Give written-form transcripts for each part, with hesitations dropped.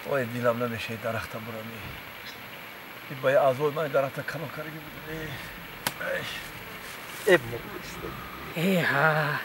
Ой, дилам намешавад дарахта бурами. Ин ба аъзои ман дарахта калон карда буд. Э ҳа,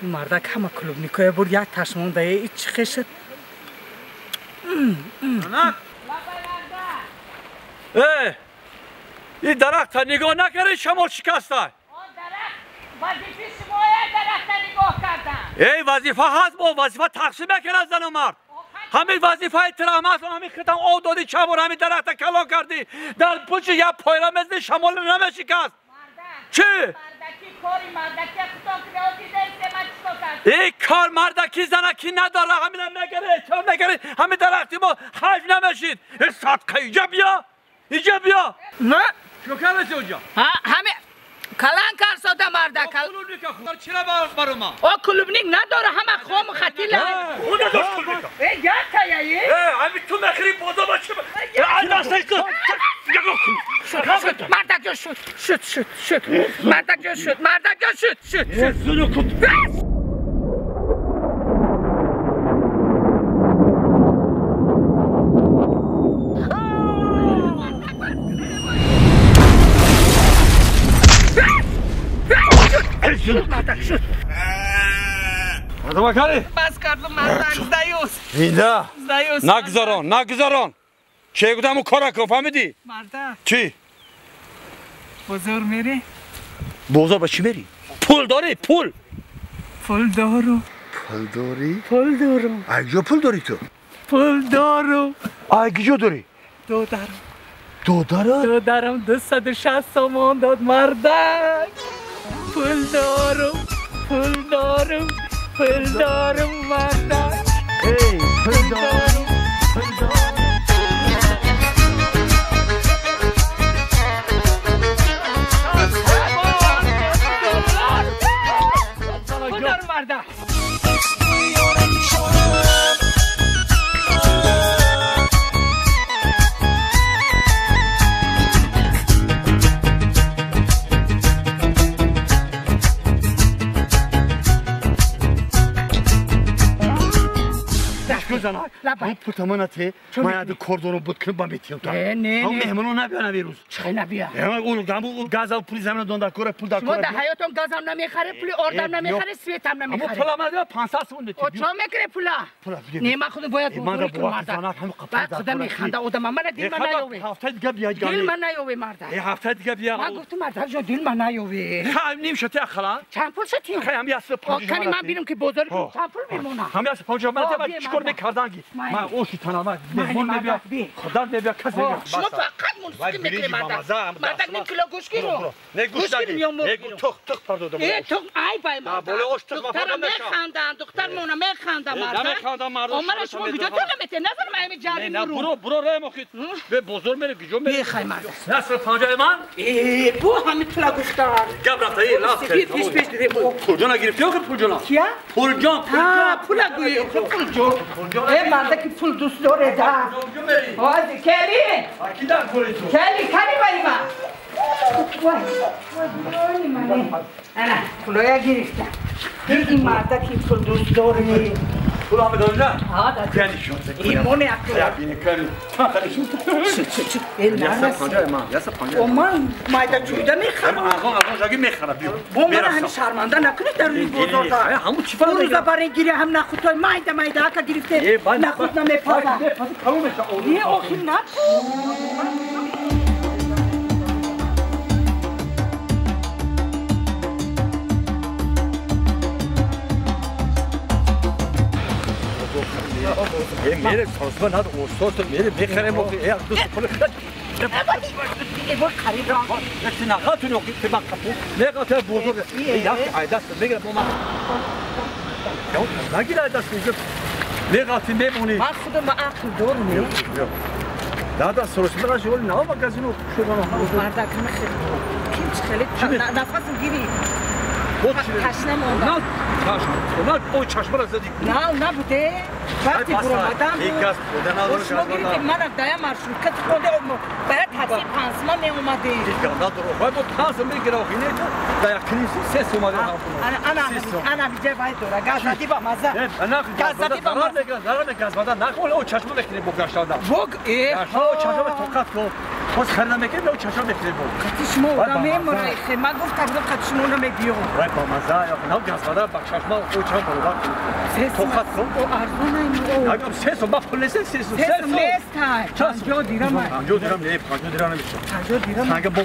мардак ҳама клубникое бурд, як таш монда, э чӣ хешад? Э, ин дарахта нигоҳ накарди, шамол шикаста. Вазифаи шумоя дарахта нигоҳ кардан. Эй, вазифа ҳаст, бо вазифа тақсим мекунад зану мард. Ҳамин вазифаи тирам аст, ҳамин хитам об додӣ, чанд бор ҳамин дарахта калон кардӣ. Дар пушти як пойра мезанӣ, шамол намешикаст. Чӣ? Мардаки кори мардаки худтон ки ман чикор кардам? Эй, кор мардаки занаки надора, ҳамина мегари, эҳтиром мегари, ҳамин дарахти мо ҳайф намешид. Э, садқа, иҷа биё, иҷа биё. На? Чӣ кардасӣ оҷа? Ҳа, ҳамин калан карсода мардак. Чира барома? О, клубник надора, ҳама хом хатила. Ӯ надошт клубника. Э, якаяи? Э, ҳамин ту мехӯри бозор ба чи? Мардак ҷон шуд, шуд, шуд, шуд. Мардак ҷон шуд, мардак ҷон шуд, шуд, шуд. Мардак шуд. Мардак, бас кардам, мардак, сдаюсь. Зинда. Сдаюсь. Нагзарон, нагзарон. Чӣ гуфтам, кора кун, фаҳмидӣ? Мардак. Чӣ? Бозор мерӣ? Бозор ба чӣ мерӣ? Пул дорӣ, пул. Пул дорам. Пул дорӣ? Пул дорам. Ай куҷо пул дорӣ ту? Пул дорам. Ай куҷо дорӣ? Додарам. Додарат? Додарам 260 сомон дод, мардак. Пул дорам, пул дорам, пул дорам, мардак. Эй, пул дорам, пул дорам. Пул дорам, мардак. Лабай. Пул таманате, ман яд кордоно буд кунам ба метиям та. Не, не. Ҳам меҳмоно набиён ҳамин рӯз. Чӣ набиён? Э, он газа пули замина донда кора, пул да кора. Шумо дар ҳаётон газам намехаре, пули ордам намехаре, светам намехаре. Аммо пула ман 500 сомон метиям. О, чо мекунӣ пула? Пула. Не, ман худам бояд ман бозор кунам. Баъд худам механда одам, мана дил ман наёве. Ҳафта дига бия. Дил ман наёве, марда. Э, ҳафта дига бия. Ман гуфтам, марда ҷон, дил ман наёве. Хай ним шати ахла. Чанд пул шати? Хай ҳам 150. Кани ман бинам ки бозор чанд пул мемонад. Ҳам 150 ман чикор мекарданги? Ман оши танама меҳмон мебия, худам мебия, кас мебия. Шумо фақат мунсики мекунед, мардак. Мардак ним кило гӯшт гиру. Не гӯшт нагир. Не тух тух пардодам. Э, тух ай бай мардак. Боле ош тух духтарам механданд, духтармона механданд, мардак. Намеханданд, мардак. Омара шумо куҷо тела метед? Назар ман ҳамин ҷари муру. Буро, буро рем охид. Бе бозор мере, куҷо мере? Бехай мардак. 150 ман? Э, бу ҳамин пула гуфтан. Гап рафта, э, рафт. Пеш пеш дире. Пулҷона гирифти охир пулҷона? Кия? Пулҷон, пулҷон. Пула гӯй, пулҷон. Э, мардаки пул дӯст доре да. Ҳозир кели. Ки дар кори ту? Кели, кани бари ман. Вай, вай, мане. Ана, пулоя гирифта. Ин мардаки пул дӯст доре. Пул ҳама дорӣ на? Ҳа, да. Яъне шон. Имоне акл. Я бине кани. Чӣ, чӣ, чӣ. Э, нарас. 150 ман, 150. О, ман майда ҷӯйда мехарам. Ағон, ағон жаги мехарам, биё. Бо мана ҳами шарманда накунед дар рӯи бозор да. Ҳамун чӣ фарқ Рӯза барин гири ҳам нахудтой майда майда ака гирифте. Нахуд намепазад. Не, охир накун. Мере созма над устод мере мехарем як ду пул. Э, бо харидам. Як нахатун ё ки ман қапу. Мега бозор. Як айдаст мегира бо ман. Нагир айдаст мега ти мемони. Ман худам ақл дорам. Дада сорос мера жол на магазину шудано. Мардак мехе. Ким хеле нафасм гири. Ташна мондам. На, о чашмара задӣ. На, набуде. Вақти буромадам. Шумо гирифтед мана дая маршрутка тиқонда барои такси 5 сом меомадед. Ҳеҷ гап надорад. Вай бо 5 сом мегира охи не да як кило 3 сом омада. Ана ана биҷа вай дора. Газ зади ба маза. Газ зади ба маза. Зарар газ бада нахол о чашма мекунӣ бо гаштада. Бог э. О чашма тоқат кун. Боз харида мекунӣ о чашма мекунӣ бо. Қати шумо одам мемонай. Ман гуфтам қати шумо намебиём. Вай ба маза ё на газ бада ба чашма о чашма баробар кун. Тоқат кун. О арзон ай. Агар 3 сом ба пул нест 3 сом. 3 сом нест. 50 дирам. 50 дирам не, 50 дирам намешавад. 50 дирам. Санга бо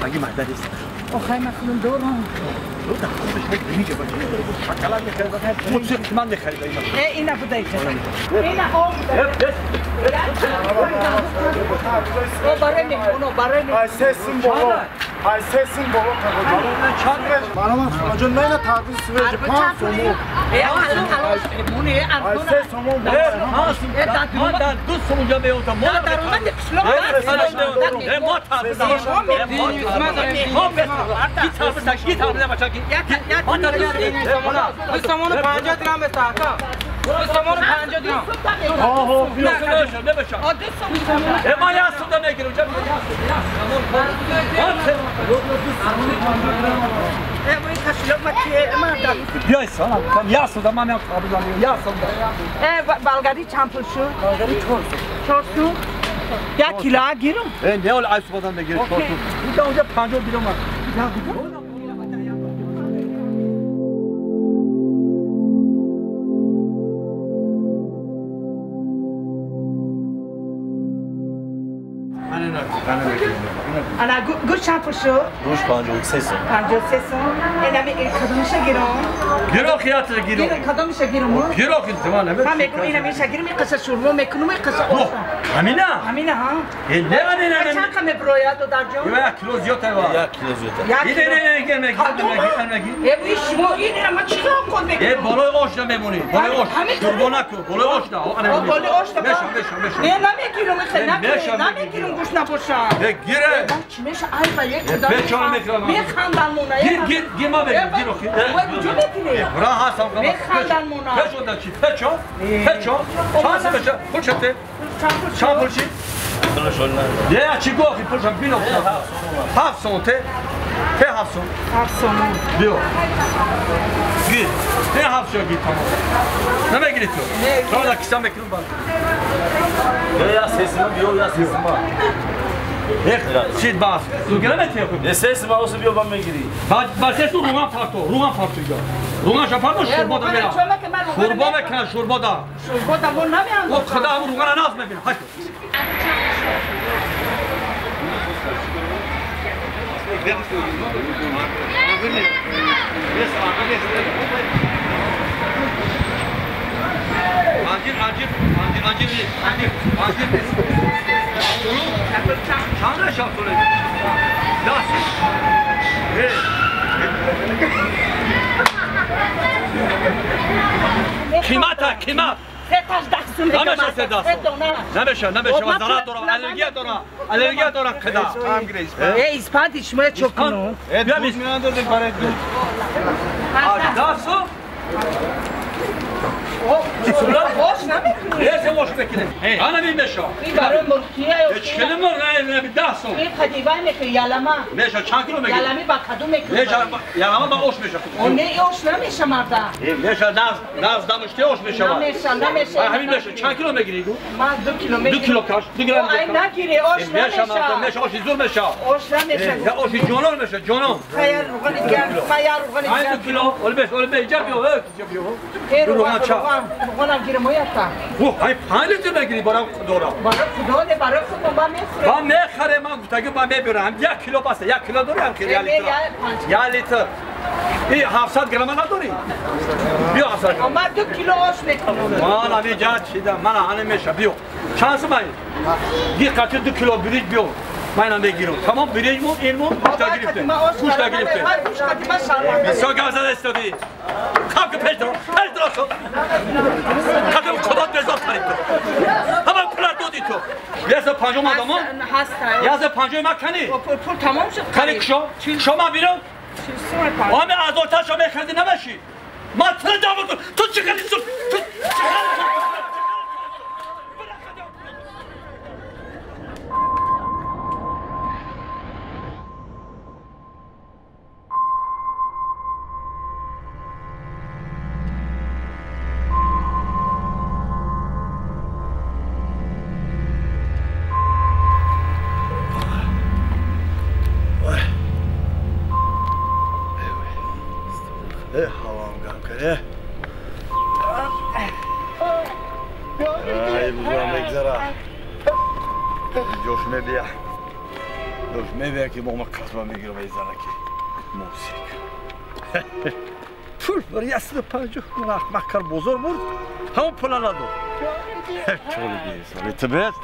санги майда нест. Охай ман худам дорам. Шоколад мехарид. Мусиқи ман мехарид. Э ина буда иҷа. Ина об буда. О барои меҳмоно, барои меҳмоно. Ай сесим боло. Ай сесим боло қабул. Баромад хоҷа на ина тарбуз свежий 5 сомон. Э калон меҳмони Ай 3 сомон. Э ман дар 2 сом унҷа меётам. Мо дар омад қишлоқ. Э мо тарбуз. Мо ки тарбуз ки тарбуз бача ки. 2 сомон 50 дирам беста ака. 2 сомон 50 дирам. Ҳо биё. Набаша. Э ман як сом да мегирам. Э мо кашилок ма кие марда. Биёй салам. Як сом да ман меам тарбуз мегирам. Як сом да. Э балгари чанд пул шуд? Балгари 4 сом. 4 сом. Як кило гирам. Э не ол ай сом мегирам 4 сом. Унҷа унҷа 50 дирам. Ана гӯш чанд пул шуд? Гӯш 53 сом. 53 сом. Инами кадомиша гирам? Гиро хиятра гиро. Кадомиша гирам? Гиро хият ман намед. Ман мегӯм инамиша гирам, ин қиса шӯрбо мекунам, ин қиса ош. Ҳамина? Ҳамина ҳа. Э не не не. Чанд қа меброяд додарҷон? Як кило зиёд ва. Як кило зиёд. Не не не не не не не. Э ви шумо ин ма чӣ кор кун мекунам? Э болои ош намемонӣ. Болои ош. Шӯрбо накун. Болои ош на. Болои ош на. Меша меша меша. Не намегирам, намегирам гӯш набоша. Э гире. Чӣ меша ай ба як худо. Бечора мехӯрам. Механдан мона. Гир гир гир ма бегир гир охи. Вай куҷо мекунӣ? Бра ҳастам. Механдан мона. Печо да чӣ? Печо? Печо? Чанд сом меша? Пул чате? Чанд пул чӣ? Не, чӣ гуфт? Пулшам бино. 7 сом те. Те 7 сом. 7 сом. Биё. Гир. Те 7 сом гир тамом. Намегирӣ ту? Не. Ра кисам мекунам баъд. Я сесима биё, я сесима. Чит бас. Зугира мети? Сесима осу биё ба мегирӣ. Ба сесу руған фарто, руған фарто ига. Руған шафарно шурбо да мера. Шурбо мекунад, шурбо да. Шурбо да мо намеандозам. О худо ҳамун руғана наз мебинад. Ҳай. Anjir, anjir, anjir, anjir, anjir, anjir. Чанд шафтолу? 10. Қимата, қимат. Сеташ 10 сум. Намеша се 10 сум. Намеша, намеша, зарар дорам, аллергия дорам. Аллергия дорам қида. Э, испанти шумо чо кунам? Э, дуд меандозем барои дуд. 10 сум? Ош намекунӣ? Несе ош мекунем. Ана мемеша. Ин барои мурғия ё чӣ мурғ не, 10 сум. Ин қадивай мекунӣ ялама. Меша чанд кило мегирӣ? Ялами ба каду мекунӣ. Меша ялама ба ош меша. О не, ош намеша марда. Меша наз наз дамуште ош мешава. Намеша, намеша. Ҳамин меша чанд кило мегирӣ гу? Ман 2 кило мегирам. 2 кило каш, 2 кило. Ай нагирӣ, ош намеша. Меша меша оши зур меша. Ош намеша. Я оши ҷонон меша, ҷонон. Хаяр руғани дигар, хаяр руғани дигар. 2 кило, ол беш, ол беш, ҷа биё, ҷа биё. Руған ча. Руғанам гирам оята. О, ай 5 литр мегирӣ барам худора. Барои худо не, барои худ ман мехӯрам. Ман мехарем, ман гуфтагӣ ман мебарам. 1 кило баста, 1 кило дорӣ ҳам 1 литр. 1 литр. Ин 700 грамм надорӣ? Биё 700 грамм. Ман 2 кило ош мекунам. Ман ами ҷа чида, ман ана меша биё. Чанд сум ай? Гир қати 2 кило биринҷ биё. Ман ана мегирам. Тамом биринҷ мон, ин мон, гӯшта гирифтем. Гӯшта гирифтем. Бисёр гап зада истодӣ. Қаб ки пеш дор, пеш дор шуд. Қадам худот безор кард ту. Ҳама пула додӣ ту. 150 мадамон? Ҳаст. 150 ма кани? Пул тамом шуд. Кани кушо? Кушо ман бирам? سومه پرداخت همه ازارتاشو میخریدی نمیشی ما تو دعوا کن تو چه خیلی تو چه که با ما قصبه میگیرم ای زنکی موسیق پول برای 150 احمق کار بزرگ برد همون پول نداد چوری بیساری تو بید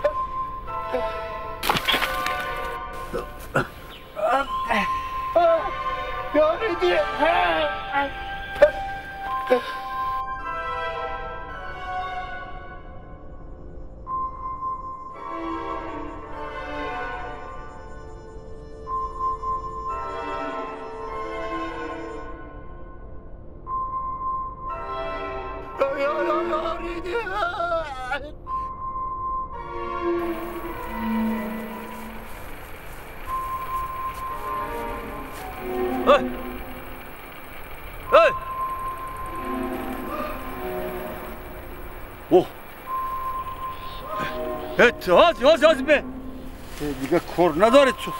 هاز هاز هاز به دیگه کار نداره تو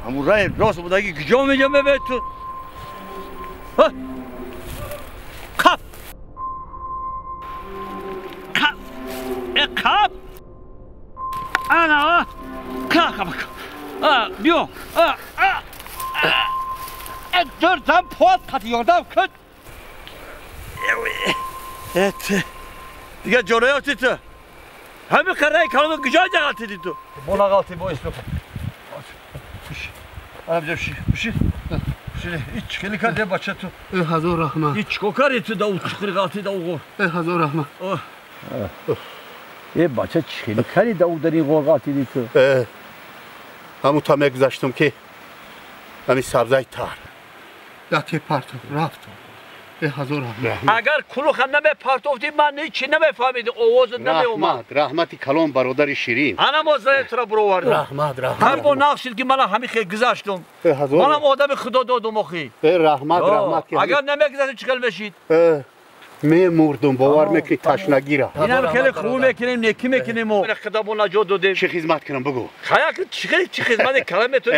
همون رای راست بود اگه کجا میگم به تو ها کپ کپ کپ انا کپ کپ بیا دردم پات قطی یادم کن دیگه جلوی آتی تو همین قراره کلمه کجا جغلتی دی تو بالا غلطی با اسم آنم بشی بشی بشی هیچ خیلی کار بچه تو هزار رحمت هیچ کاری تو دا چخری غلطی دا او هزار رحمت ای بچه خیلی کاری دا او داری غور غلطی دی تو همون تا میگذشتم که همین سبزای تر یکی پرتم رفتم اگر کلوخ نمیپرتوفتی من هیچی نمیفهمیدی آواز نمیومد رحمت کلام برادر شیرین انا مازنه تو را برآوردم رحمت رحمت هم با نقش که من همین خیلی گذشتم منم آدم خدا دادم آخی رحمت رحمت اگر نمیگذشت چیکار بشید میمردم باور میکنی تشنگی را اینم خیلی خوب میکنیم نیکی میکنیم و خدا بو نجات دادیم چه خدمت کنم بگو خیا چه خدمت کلام تو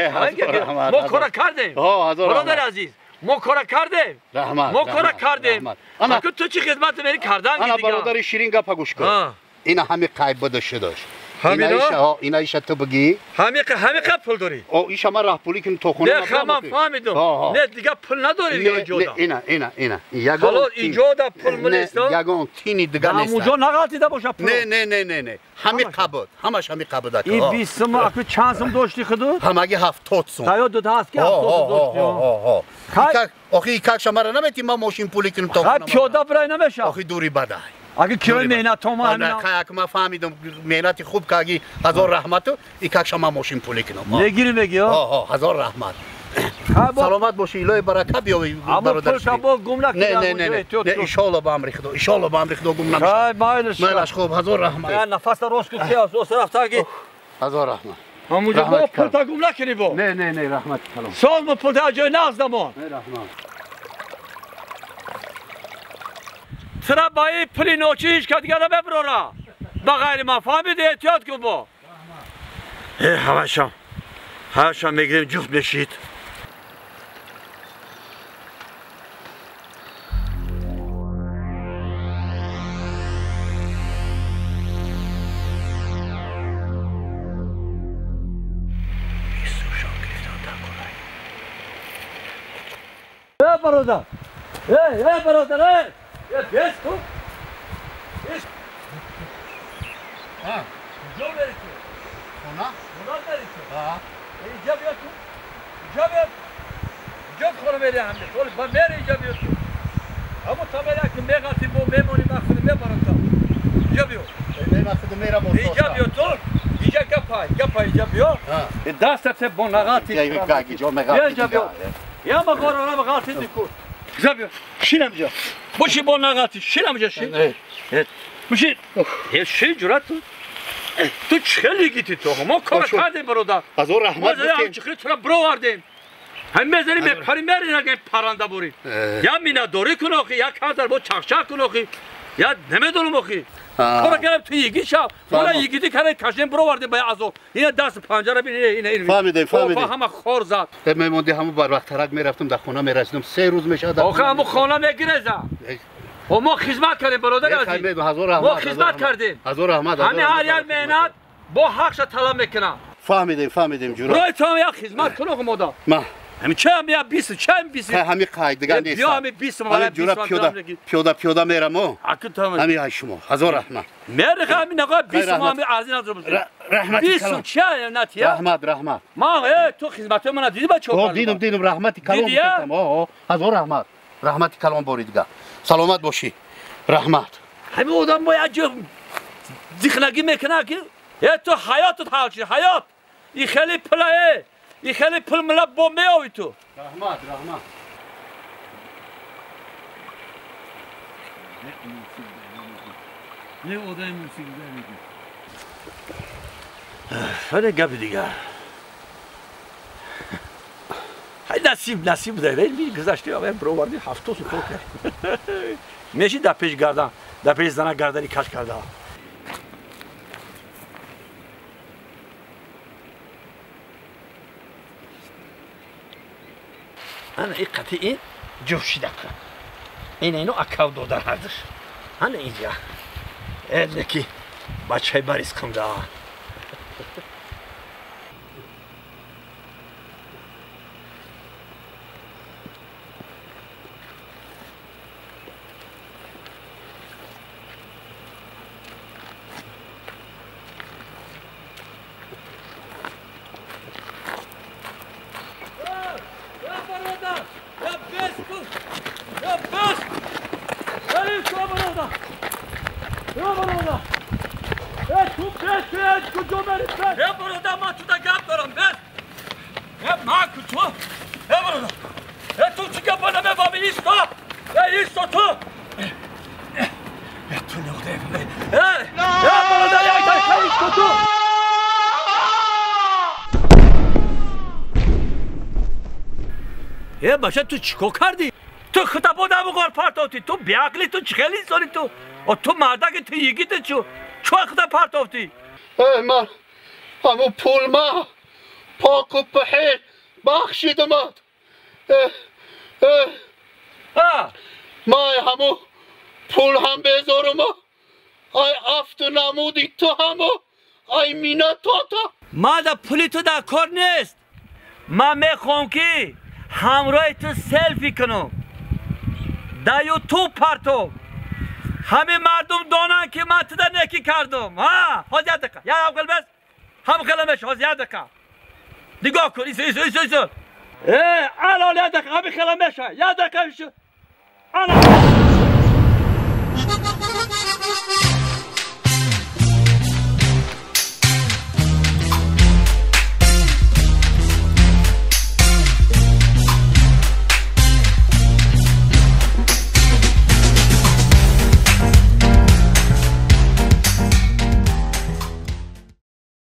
ما کار کردیم برادر عزیز ما کار کردیم رحمت ما کار کردیم انا تو چی خدمت میری کردن انا برادر شیرین گپ گوش کن اینا همه قایب بوده شدش اینا اینا ایش تو بگی همه همه پول داری او ایش ما راه پولی که تو خونه نه من فهمیدم نه دیگه پول نداری دیگه اینجا اینا اینا اینا یگان اینجا دا پول ملیست یگان تینی دیگه نیست همونجا نغلطیده باشه پول نه نه نه نه نه همه قبض همش همه قبض این 20 سوم اكو چند سوم داشتی خودو همگی 70 سوم تا دو تا هست که 70 داشتی آخه کاک شما را نمیتی ما ماشین پولی کنیم تو خونه پیاده برای نمیشه آخه دوری بده اگه کیو مهنت ما همین نه ما فهمیدم مهنت خوب کاگی هزار رحمت ای کاک شما ماشین پولی کنم نگیری میگی ها هزار رحمت سلامت باشی الهی برکت بیاوی برادر اما پول گم نکنی نه نه نه نه ان شاء الله با امر خدا ان شاء الله با امر خدا گم نمیشه مایلش خوب هزار رحمت نفس راست کن که از رفت اگه هزار رحمت همونجا با پول تا گم نکنی با نه نه نه رحمت کلام سال ما پول تا جای نقد ما نه رحمت ترا با این پولی نوچی هیچ که دیگه نبرورا با غیر ما فهمیدی احتیاط کن با همشم همشم میگیریم جفت میشید ای برادر ای ای برادر ای ای بیس تو بیس ها کجا بری تو؟ خونه؟ خونه بری تو؟ ها اینجا بیا تو اینجا بیا اینجا خونه میری همه تو با میری اینجا بیا تو همون تا میری که میغلطی با میمونی من خود میبرم تا اینجا بیا من خود میرم اینجا بیا تو اینجا کپا гапа инҷа биё. Дастат бо нағати. Инҷа биё. Я мағора мағати дику. Инҷа биё. Шинам инҷа. Боши бо нағати. Шинам инҷа шин. Боши. Шин ҷурат ту. Ту чӣ гити ту? Мо кор кардем бародар. Ҳазор раҳмат. Мо чӣ тура бировардем. Ҳам мезанем мепарем мерем паранда бурӣ. Я минадорӣ кун охи, я камтар бо чақчақ кун охи. Я намедонам охи. Кора кардам ту йигит шав. Мола йигитӣ кардем кашем бировардем ба азоб. Ина даст панҷара бин ина ина. Фаҳмидем, фаҳмидем. Ҳама хор зад. Мемондӣ ҳамон барвақттарак мерафтам дар хона мерасидам. 3 рӯз мешавад. Охи ҳамон хона мегиреза. Мо хизмат кардем бародар азиз. Мо хизмат кардем. Ҳазор раҳмат. Ҳамин ҳар як меҳнат бо ҳақша талаб мекунам. Фаҳмидем, фаҳмидем ҷура. Рои ту ҳам як хизмат кун охи модар. Ма ҳамин ча ҳам як 20 ча ҳам 20. Ҳамин қайд дигар нест. Биё ҳамин 20 ман ҷура пиёда пиёда пиёда мерам о. Ҳамин ай шумо. Ҳазор раҳмат. Мере ҳамин нақо 20 мо ҳамин арзи назар. Раҳмати 20 ча натия? Раҳмат, раҳмат. Ма ту хизматҳои мана дидӣ ба чо? Дидам, дидам раҳмати калон гуфтам. О, ҳазор раҳмат. Раҳмати калон бори дигар. Саломат бошӣ. Раҳмат. Ҳамин одам бо як ҷо зихнагӣ мекунад ки ту ҳаётат ҳал шуд, ҳаёт. И хеле пула и хеле пул мила бо меови ту. Раҳмат, раҳмат. Не одами мусиқӣ мекунад. Фара гапи дигар. Ҳай насиб, насиб буда. Гузашти бироварди 70 кор кард. Меши дар пеш гардан, дар пеш зана гардани каш карда. Ана ин қатъи ин ҷӯшида кун. Ин ино акав додар ҳардуш. Ана инҷа. Неки бачаи барис кунда. Бача ту чӣ кор кардӣ? Ту хита бодаму ғор партофтӣ, ту беақлӣ, ту чӣ хеле инсонӣ ту? Ту мардаки, ту йигити чу? Чо хита партофтӣ? Ман ҳамун пул ма поку пухел бахшидамад. Ман ҳамун пул ҳам безорама. Ай афту намуди ту ҳамо, ай минатота. Ман да пули ту дар кор нест. Ман мехоҳам ки ҳамроҳи ту селфи кунам. Дар ютуб партов. Ҳамин мардум донанд ки ман туда некӣ кардам. Ҳа, ҳозир як дақиқа. Як ҳамхел бес. Ҳамхела меша, ҳозир як дақиқа. Нигоҳ кун, исо, исо, исо, исо. Алол як дақиқа, ҳамин хела меша. Як дақиқа ишо. Ана.